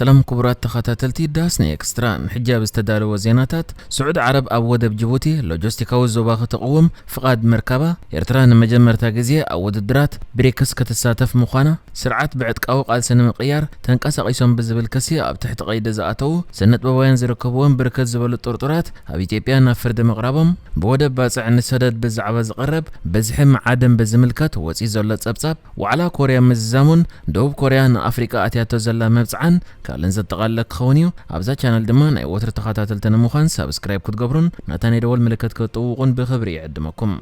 ሰላም ክቡራት ተኸታተልቲ ዳስኒ ኤክስትራ፣ ንሕጂ ኣብ ዝተዳለወ ዜናታት፣ ስዑዲ ዓረብ ኣብ ወደብ ጅቡቲ ሎጂስቲካዊ ዞባ ከተቕውም ፍቓድ ምርካባ፣ ኤርትራ ንመጀመርታ ግዜ ኣብ ውድድራት ብሪክስ ክትሳተፍ ምዃና፣ ስርዓት ብዕጥቃዊ ቃልሲ ንምቕያር ተንቀሳቒሶም ብዝብል ክሲ ኣብ ትሕቲ ቀይዲ ዝኣተዉ ስነጥበባውያን ዝርከብዎም ብርክት ዝበሉ ጥርጡራት ኣብ ኢትዮጵያ ናብ ፍርዲ ምቕራቦም፣ ብወደብ ባጽዕ ንሰደድ ብዛዕባ ዝቐረብ ብዝሒ መዓድን ብዝምልከት ወጺኡ ዘሎ ጸብጻብ፣ ዋዕላ ኮርያ ምዝዛሙን ደቡብ ኮርያ ንኣፍሪቃ ኣትያቶ ዘላ መብጽዓን ካልእን ዘጠቓለለ ክኸውን እዩ። ኣብዛ ቻነል ድማ ናይ ወትሩ ተኸታተልቲ ንምዃን ሳብስክራይብ ክትገብሩን ናታ ናይ ደወል ምልክት ክትጥውቑን ብኽብሪ ይዕድመኩም።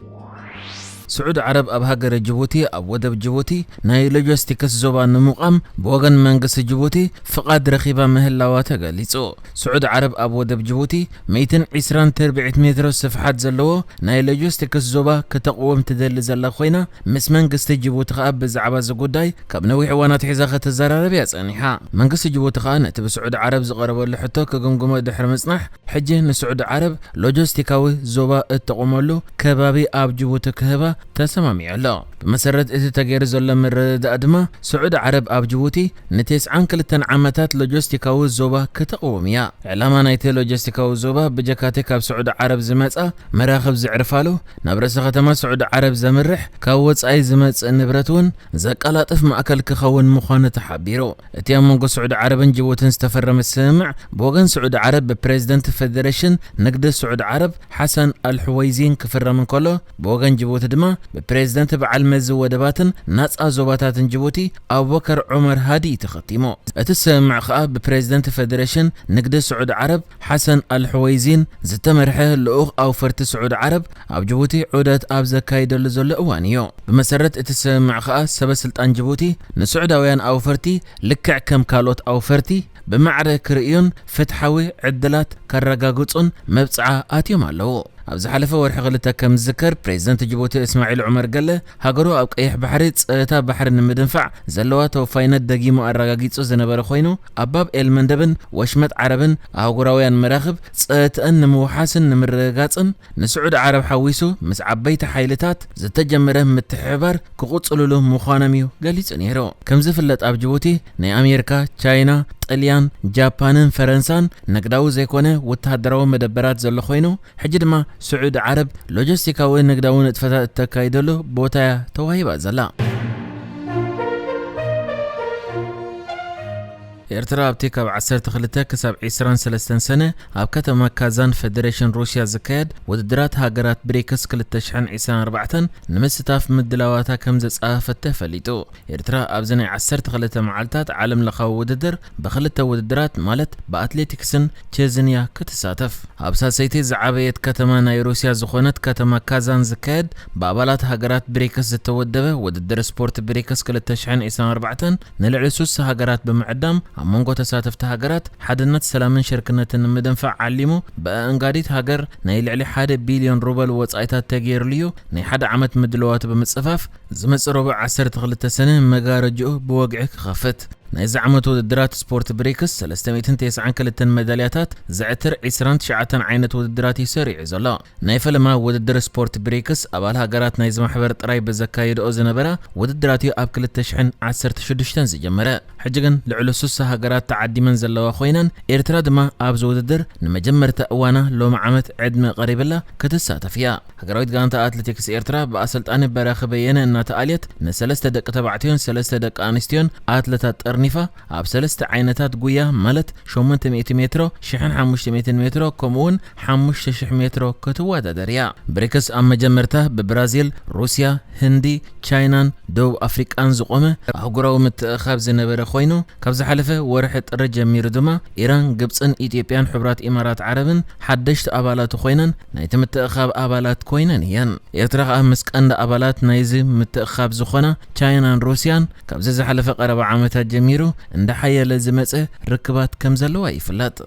ስዑዲ ዓረብ ኣብ ሃገረ ጅቡቲ ኣብ ወደብ ጅቡቲ ናይ ሎጂስቲክስ ዞባ ንምቋም ብወገን መንግስቲ ጅቡቲ ፍቓድ ረኺባ ምህላዋ ተገሊጹ። ስዑዲ ዓረብ ኣብ ወደብ ጅቡቲ ሚእትን ዕስራን ትርብዒት ሜትሮ ስፍሓት ዘለዎ ናይ ሎጂስቲክስ ዞባ ከተቕውም ትደሊ ዘላ ኮይና፣ ምስ መንግስቲ ጅቡቲ ከኣ ብዛዕባ እዚ ጉዳይ ካብ ነዊሕ እዋን ኣትሒዛ ክትዘራረብ እያ ጸኒሓ። መንግስቲ ጅቡቲ ከኣ ነቲ ብስዑዲ ዓረብ ዝቐረበሉ ሕቶ ክግምግሞ ድሕሪ ምጽናሕ፣ ሕጂ ንስዑዲ ዓረብ ሎጂስቲካዊ ዞባ እትቆመሉ ከባቢ ኣብ ጅቡቲ ክህባ ተሰማሚዑ ኣሎ። ብመሰረት እቲ ተገይሩ ዘሎ ምርድዳእ ድማ፣ ስዑዲ ዓረብ ኣብ ጅቡቲ ንተስዓን ክልተን ዓመታት ሎጂስቲካዊ ዞባ ከተቕውም እያ። ዕላማ ናይቲ ሎጂስቲካዊ ዞባ፣ ብጀካቲ ካብ ስዑዲ ዓረብ ዝመጻ መራኽብ ዝዕርፋሉ፣ ናብ ርእሰ ከተማ ስዑዲ ዓረብ ዘምርሕ፣ ካብ ወጻኢ ዝመጽእ ንብረት እውን ዘቀላጥፍ ማእከል ክኸውን ምዃኑ ተሓቢሩ። እቲ ኣብ መንጎ ስዑዲ ዓረብን ጅቡትን ዝተፈረመ ስምምዕ፣ ብወገን ስዑዲ ዓረብ ብፕሬዝደንት ፌደሬሽን ንግዲ ስዑዲ ዓረብ ሓሰን ኣልሕወይዚን ክፍረም እንከሎ፣ ብወገን ጅቡቲ ድማ ብፕሬዝደንት በዓል መዚ ወደባትን ናጻ ዞባታትን ጅቡቲ ኣቡበከር ዑመር ሃዲ እዩ ተኸቲሙ። እቲ ስምምዕ ከኣ ብፕሬዝደንት ፌደሬሽን ንግዲ ስዑዲ ዓረብ ሓሰን ኣልሕወይዚን ዝተመርሐ ልኡኽ ኣውፈርቲ ስዑዲ ዓረብ ኣብ ጅቡቲ ዑደት ኣብ ዘካይደሉ ዘሎ እዋን እዩ። ብመሰረት እቲ ስምምዕ ከኣ ሰበ ስልጣን ጅቡቲ ንስዑዳውያን ኣውፈርቲ ልክዕ ከም ካልኦት ኣውፈርቲ ብማዕረ ክርእዩን ፍትሓዊ ዕድላት ከረጋግጹን መብጽዓ ኣትዮም ኣለዉ። ኣብ ዝሓለፈ ወርሒ ክልተ ከም ዝዝከር፣ ፕሬዝደንት ጅቡቲ እስማዒል ዑመር ገለ፣ ሃገሩ ኣብ ቀይሕ ባሕሪ ጸጥታ ባሕሪ ንምድንፋዕ ዘለዋ ተወፋይነት ደጊሙ ኣረጋጊጹ ዝነበረ ኮይኑ፣ ኣብ ባብ ኤል መንደብን ወሽመጥ ዓረብን ኣህጉራውያን መራኽብ ጸጥተን ንምውሓስን ንምርግጋጽን ንስዑዲ ዓረብ ሓዊሱ ምስ ዓበይቲ ሓይልታት ዝተጀመረ ምትሕብባር ክቕጽልሉ ምዃኖም እዩ ገሊጹ ነይሩ። ከም ዝፍለጥ፣ ኣብ ጅቡቲ ናይ ኣሜሪካ፣ ቻይና፣ ጥልያን፣ ጃፓንን ፈረንሳን ንግዳዊ ዘይኮነ ወተሃደራዊ መደበራት ዘሎ ኮይኑ፣ ሕጂ ድማ ስዑዲ ዓረብ ሎጂስቲካዊ ንግዳዊ ንጥፈታት እተካይደሉ ቦታ እያ ተዋሂባ ዘላ። ኤርትራ ኣብቲ ካብ ዓሰርተ ክልተ ክሳብ ዕስራን ሰለስተን ሰነ ኣብ ከተማ ካዛን ፈደሬሽን ሩስያ ዝካየድ ውድድራት ሃገራት ብሪክስ ክልተ ሽሕን ዕስራን ኣርባዕተን ንምስታፍ ምድላዋታ ከም ዘጻፈፈት ተፈሊጡ። ኤርትራ ኣብዚ ናይ ዓሰርተ ክልተ መዓልታት ዓለም ለኻዊ ውድድር ብክልተ ውድድራት ማለት ብኣትሌቲክስን ቼዝን እያ ክትሳተፍ። ኣብ ሳልሰይቲ ዝዓበየት ከተማ ናይ ሩስያ ዝኾነት ከተማ ካዛን ዝካየድ ብኣባላት ሃገራት ብሪክስ ዝተወደበ ውድድር ስፖርት ብሪክስ ክልተ ሽሕን ዕስራን ኣርባዕተን ንልዕሊ ስሳ ሃገራት ብምዕዳም ኣብ መንጎ ተሳተፍቲ ሃገራት ሓድነት፣ ሰላምን ሽርክነትን ንምድንፋዕ ዓሊሙ ብኣእንጋዲት ሃገር ናይ ልዕሊ ሓደ ቢልዮን ሩበል ወጻኢታት ተገይሩሉ እዩ። ናይ ሓደ ዓመት ምድልዋቱ ብምጽፋፍ ዝመጽእ ረቡዕ ዓሰርተ ክልተ ሰነ መጋረጅኡ ብወግዒ ክኸፍት። ናይዚ ዓመት ውድድራት ስፖርት ብሪክስ ሰለስተ ሚእትን ተስዓን ክልተን መዳልያታት ዘዕትር ዕስራን ትሽዓተን ዓይነት ውድድራት እዩ ሰሪዑ ዘሎ። ናይ ፈለማ ውድድር ስፖርት ብሪክስ ኣባል ሃገራት ናይዚ ማሕበር ጥራይ ብዘካየድኦ ዝነበራ ውድድራት እዩ ኣብ ክልተ ሽሕን ዓሰርተ ሽዱሽተን ዝጀመረ። ሕጂ ግን ልዕሊ ስሳ ሃገራት ተዓዲመን ዘለዋ ኮይነን፣ ኤርትራ ድማ ኣብዚ ውድድር ንመጀመርታ እዋና ሎሚ ዓመት ዕድመ ቀሪብላ ክትሳተፍ እያ። ሃገራዊት ጋንታ ኣትሌቲክስ ኤርትራ ብኣሰልጣኒ በራኺ በየነ እናተኣልየት ንሰለስተ ደቂ ተባዕትዮን ሰለስተ ደቂ ኣንስትዮን ኣትለታት ጠርኒፋ ኣብ ሰለስተ ዓይነታት ጉያ ማለት ሸሞንተ ሚእቲ ሜትሮ፣ ሽሕን ሓሙሽተ ሚእትን ሜትሮ ከምኡውን ሓሙሽተ ሽሕ ሜትሮ ክትወዳደር እያ። ብሪክስ ኣብ መጀመርታ ብብራዚል፣ ሩስያ፣ ህንዲ፣ ቻይናን ደቡብ ኣፍሪቃን ዝቖመ ኣህጉራዊ ምትእኻብ ዝነበረ ኮይኑ፣ ካብ ዝሓለፈ ወርሒ ጥሪ ጀሚሩ ድማ ኢራን፣ ግብጽን ኢትዮጵያን ሕቡራት ኢማራት ዓረብን ሓደሽቲ ኣባላቱ ኮይነን ናይቲ ምትእኻብ ኣባላት ኮይነን እየን። ኤርትራ ከኣ ምስ ቀንዲ ኣባላት ናይዚ ምትእኻብ ዝኾና ቻይናን ሩስያን ካብዚ ዝሓለፈ ቀረባ ዓመታት ጀሚሩ እንዳሓየለ ዝመጸ ርክባት ከም ዘለዋ ይፍለጥ።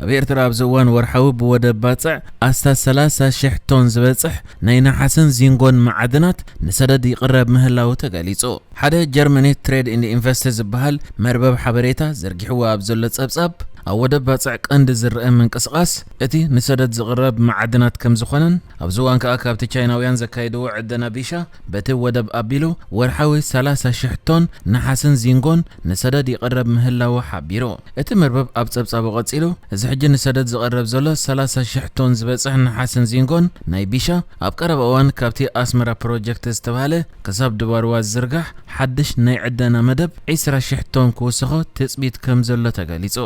ኣብ ኤርትራ ኣብዚ እዋን ወርሓዊ ብወደብ ባጽዕ ኣስታት ሰላሳ ሽሕ ቶን ዝበጽሕ ናይ ነሓስን ዚንጎን መዓድናት ንሰደድ ይቕረብ ምህላዉ ተገሊጹ። ሓደ ጀርመኒ ትሬድ ኢንድ ኢንቨስት ዝበሃል መርበብ ሓበሬታ ዘርጊሕዎ ኣብ ዘሎ ጸብጻብ፣ ኣብ ወደብ ባጽዕ ቀንዲ ዝረአ ምንቅስቓስ እቲ ንሰደድ ዝቕረብ መዓድናት ከም ዝኾነን፣ ኣብዚ እዋን ከኣ ካብቲ ቻይናውያን ዘካይድዎ ዕደና ቢሻ በቲ ወደብ ኣቢሉ ወርሓዊ ሰላሳ ሽሕ ቶን ነሓስን ዚንጎን ንሰደድ ይቕረብ ምህላዉ ሓቢሩ። እቲ መርበብ ኣብ ጸብጻቡ ቀጺሉ፣ እዚ ሕጂ ንሰደድ ዝቐረብ ዘሎ ሰላሳ ሽሕ ቶን ዝበጽሕ ነሓስን ዚንጎን ናይ ቢሻ፣ ኣብ ቀረባ እዋን ካብቲ ኣስመራ ፕሮጀክት ዝተባህለ ክሳብ ድባርዋ ዝዝርጋሕ ሓድሽ ናይ ዕደና መደብ ዕስራ ሽሕ ቶን ክውስኾ ትጽቢት ከም ዘሎ ተገሊጹ።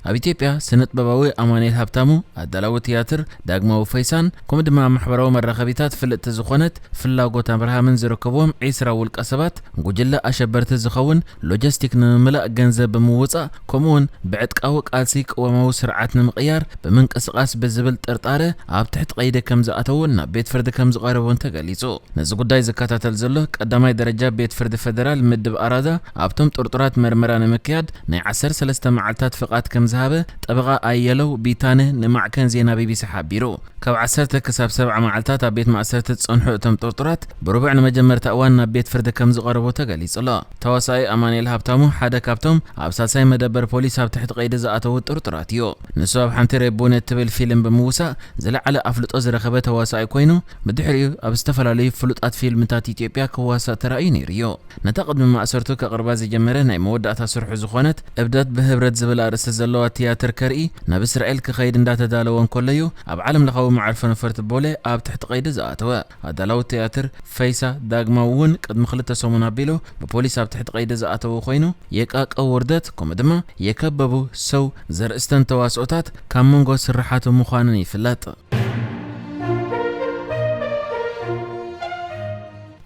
ኣብ ኢትዮጵያ፣ ስነ-ጥበባዊ ኣማኑኤል ሃብታሙ፣ ኣዳላዊ ትያትር ዳግማዊ ፈይሳን፣ ከምኡ ድማ ኣብ ማሕበራዊ መራኸቢታት ፍልጥቲ ዝኾነት ፍላጎት ኣብርሃምን ዝርከብዎም ዕስራ ውልቀ ሰባት፣ ጉጅለ ኣሸበርቲ ዝኸውን ሎጂስቲክ ንምምላእ ገንዘብ ብምውጻእ፣ ከምኡውን ብዕጥቃዊ ቃልሲ ቅዋማዊ ስርዓት ንምቕያር ብምንቅስቓስ ብዝብል ጥርጣረ ኣብ ትሕቲ ቀይዲ ከም ዝኣተውን ናብ ቤት ፍርዲ ከም ዝቐረቡን ተገሊጹ። ነዚ ጉዳይ ዝከታተል ዘሎ ቀዳማይ ደረጃ ቤት ፍርዲ ፌደራል ምድብ ኣራዳ፣ ኣብቶም ጥርጡራት መርመራ ንምክያድ ናይ ዓሰርተ ሰለስተ መዓልታት ፍቓድ ከም ዝሃበ ጠበቓ ኣየለው ቢታነ ንማዕከን ዜና ቢቢሲ ሓቢሩ። ካብ ዓሰርተ ክሳብ ሰብዓ መዓልታት ኣብ ቤት ማእሰርቲ ዝጸንሑ እቶም ጥርጡራት፣ ብርቡዕ ንመጀመርታ እዋን ናብ ቤት ፍርዲ ከም ዝቐረቡ ተገሊጹ ኣሎ። ተዋሳኢ ኣማኑኤል ሃብታሙ ሓደ ካብቶም ኣብ ሳልሳይ መደበር ፖሊስ ኣብ ትሕቲ ቀይዲ ዝኣተዉ ጥርጡራት እዩ። ንሱ ኣብ ሓንቲ ሬቡን እትብል ፊልም ብምውሳእ ዝለዓለ ኣፍልጦ ዝረኸበ ተዋሳኢ ኮይኑ፣ ብድሕሪኡ ኣብ ዝተፈላለዩ ፍሉጣት ፊልምታት ኢትዮጵያ ክዋሳእ ተራእዩ ነይሩ እዩ። ነታ ቅድሚ ማእሰርቱ ከቕርባ ዝጀመረ ናይ መወዳእታ ስርሑ ዝኾነት እብደት ብህብረት ዝብል ኣርእስቲ ዘለዋ ትያትር ከርኢ ናብ እስራኤል ክኸይድ እንዳተዳለወ እንከሎ'ዩ ኣብ ዓለም ለኻዊ መዓርፎ ነፈርቲ ቦሌ ኣብ ትሕቲ ቀይዲ ዝኣተወ። ኣዳላዊ ትያትር ፈይሳ ዳግማዊ እውን ቅድሚ ክልተ ሰሙን ኣቢሉ ብፖሊስ ኣብ ትሕቲ ቀይዲ ዝኣተወ ኮይኑ፣ የቃቀ ውርደት ከምኡ ድማ የከበቡ ሰው ዘርእስተን ተዋስኦታት ካብ መንጎ ስርሓቱ ምዃነን ይፍለጥ።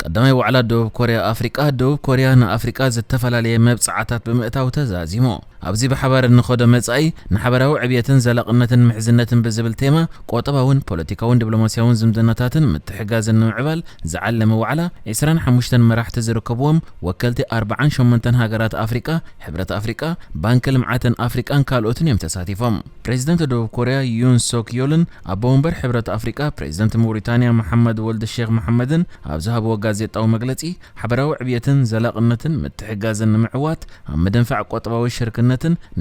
ቀዳማይ ዋዕላ ደቡብ ኮርያ ኣፍሪቃ፣ ደቡብ ኮርያ ንኣፍሪቃ ዝተፈላለየ መብጽዓታት ብምእታው ተዛዚሙ። ኣብዚ ብሓባር እንኸዶ መጻኢ ንሓበራዊ ዕብየትን ዘላቕነትን ምሕዝነትን ብዝብል ቴማ፣ ቆጠባውን ፖለቲካውን ዲፕሎማስያውን ዝምድናታትን ምትሕጋዝን ንምዕባል ዝዓለመ ዋዕላ፣ ዕስራን ሓሙሽተን መራሕቲ ዝርከብዎም ወከልቲ ኣርባዓን ሸሞንተን ሃገራት ኣፍሪቃ፣ ሕብረት ኣፍሪቃ፣ ባንኪ ልምዓትን ኣፍሪቃን ካልኦትን እዮም ተሳቲፎም። ፕሬዚደንት ደቡብ ኮርያ ዩን ሶክ ዮልን ኣቦ ወንበር ሕብረት ኣፍሪቃ ፕሬዚደንት ሞሪታንያ መሓመድ ወልድ ሼክ መሓመድን ኣብ ዝሃብዎ ጋዜጣዊ መግለጺ፣ ሓበራዊ ዕብየትን ዘላቕነትን ምትሕጋዝን ንምዕዋት፣ ኣብ ምድንፋዕ ቆጠባዊ ሽርክነትን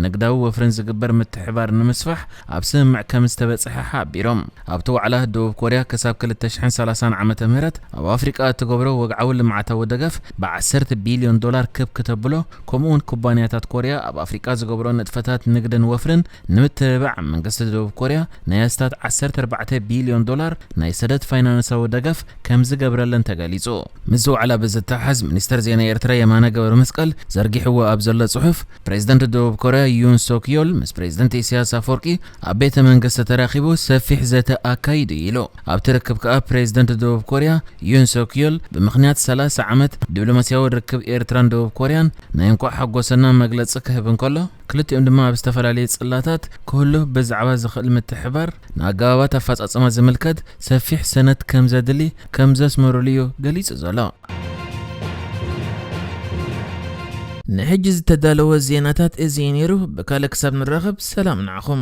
ንግዳዊ ወፍርን ዝግበር ምትሕባር ንምስፋሕ ኣብ ስምምዕ ከም ዝተበጽሐ ሓቢሮም። ኣብቲ ዋዕላ፣ ደቡብ ኮርያ ክሳብ ክልተ ሽሕን ሰላሳን ዓመተ ምህረት ኣብ ኣፍሪቃ እትገብሮ ወግዓዊ ልምዓታዊ ደገፍ ብዓሰርተ ቢልዮን ዶላር ክብ ክተብሎ፣ ከምኡውን ኩባንያታት ኮርያ ኣብ ኣፍሪቃ ዝገብሮ ንጥፈታት ንግድን ወፍርን ንምትብባዕ መንግስቲ ደቡብ ኮርያ ናይ ኣስታት ዓሰርተ ኣርባዕተ ቢልዮን ዶላር ናይ ሰደድ ፋይናንሳዊ ደገፍ ከም ዝገብረለን ተገሊጹ። ምስዚ ዋዕላ ብዝተሓዝ፣ ሚኒስተር ዜና ኤርትራ የማነ ገብረ መስቀል ዘርጊሕዎ ኣብ ዘሎ ጽሑፍ፣ ፕሬዚደንት ደቡብ ኮርያ ዩን ሶክ ዮል ምስ ፕሬዚደንት ኢሳያስ ኣፈወርቂ ኣብ ቤተ መንግስቲ ተራኺቡ ሰፊሕ ዘተ ኣካይዱ ኢሉ። ኣብቲ ርክብ ከኣ ፕሬዚደንት ደቡብ ኮርያ ዩን ሶክ ዮል ብምኽንያት ሰላሳ ዓመት ዲፕሎማስያዊ ርክብ ኤርትራን ደቡብ ኮርያን ናይ እንኳዕ ሓጎሰና መግለጺ ክህብ እንከሎ፣ ክልቲኦም ድማ ኣብ ዝተፈላለየ ጽላታት ክህሉ ብዛዕባ ዝኽእል ምትሕባር ንኣገባባት ኣፈጻጽማ ዝምልከት ሰፊሕ ሰነድ ከም ዘድሊ ከም ዘስመሩሉ እዩ ገሊጹ ዘሎ። ንሕጂ ዝተዳለወ ዜናታት እዚ እዩ ነይሩ። ብካልእ ክሳብ ንራኸብ ሰላም ንዓኹም።